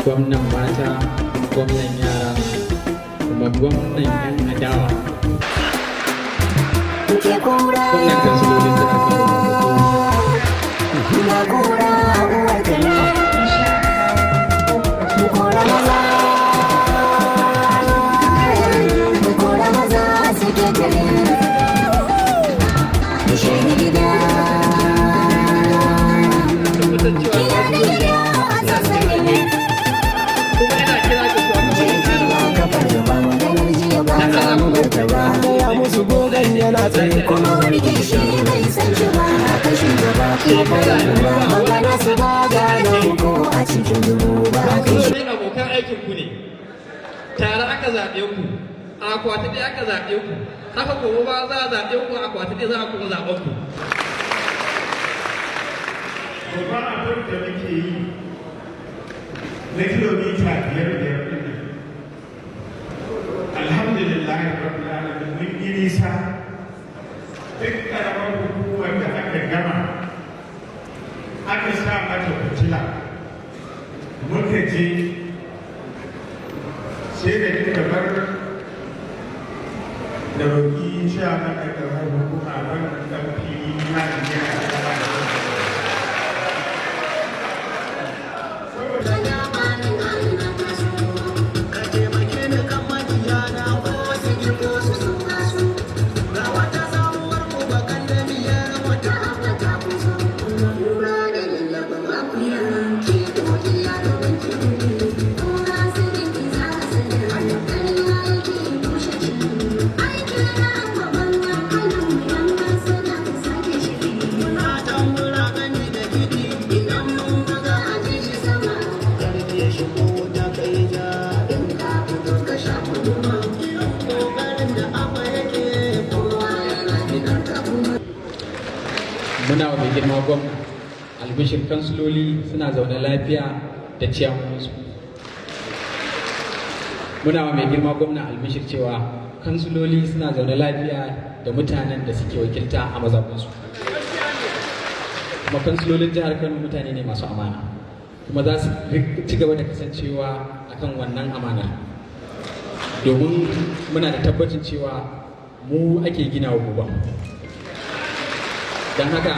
Gwamnan mata, gwamnan yara, kuma gwamnan 'yan adawa. Ke kura. Gwamnan kansilolin jihar Kano. Ga kura uwar kare. Kora maza, kora maza suke kare. Shi gida. Tabbatar cewa Gida da gida a sassare. Kuma ina kira ga shugabannin Ba kafar gaba, maganar jiya ba za mu bar ta ba. Gaya musu gogon yana tsaye. Kuma warke shi bai san shi ba, ka shugaba ko farar ruwa, magana su ba gano ko a cikin dubu ba kai shi. Kansiloli abokan aikin ku ne. Tare aka zaɓe ku, a akwati ɗaya aka zaɓe ku, haka gobe ba za a zaɓe ku, a akwati ɗaya za a kuma zaɓen ku. Babban abin da muke yi na kilomita 5 5 ɗin nan, alhamdulillah rabbil alamin, mun yi nisa. Duk karamar hukumar da aka gama aka sa mata fitila, muka je sai da duka bar da roƙi chairman na karamar hukuma wannan ɗan fili na gina. Ka taimake ni kan makiyana, ko su ki ko su so su. Ga wata sabuwar mu bakan da biyar wata Abba ta kuzo kura da lallabin akuya ke godiya da wanke kura sanin ki za ka sani ƙarya yake bushe jini aiki na Abba bangan Kano yan masana ku sake shiri. Muna tambura gani da kiɗi, idan mun buga a ji shi sama. Karfi ya shigo wuta kai ja. In ka fito ka sha kudu. Irin kokarin da Abba yake, kowa yana fitar ka kuma. Muna wa mai girma gwamna albishir, kansiloli suna zaune lafiya da ciyamominsu. Muna wa mai girma gwamna albishir cewa kansiloli suna zaune lafiya da mutanen da suke wakilta a mazaɓinsu, kuma kansilolin jihar Kano mutane ne masu amana, kuma za su ci gaba da kasancewa akan wannan amanar, domin muna da tabbacin cewa mu ake gina wa gobe. Don haka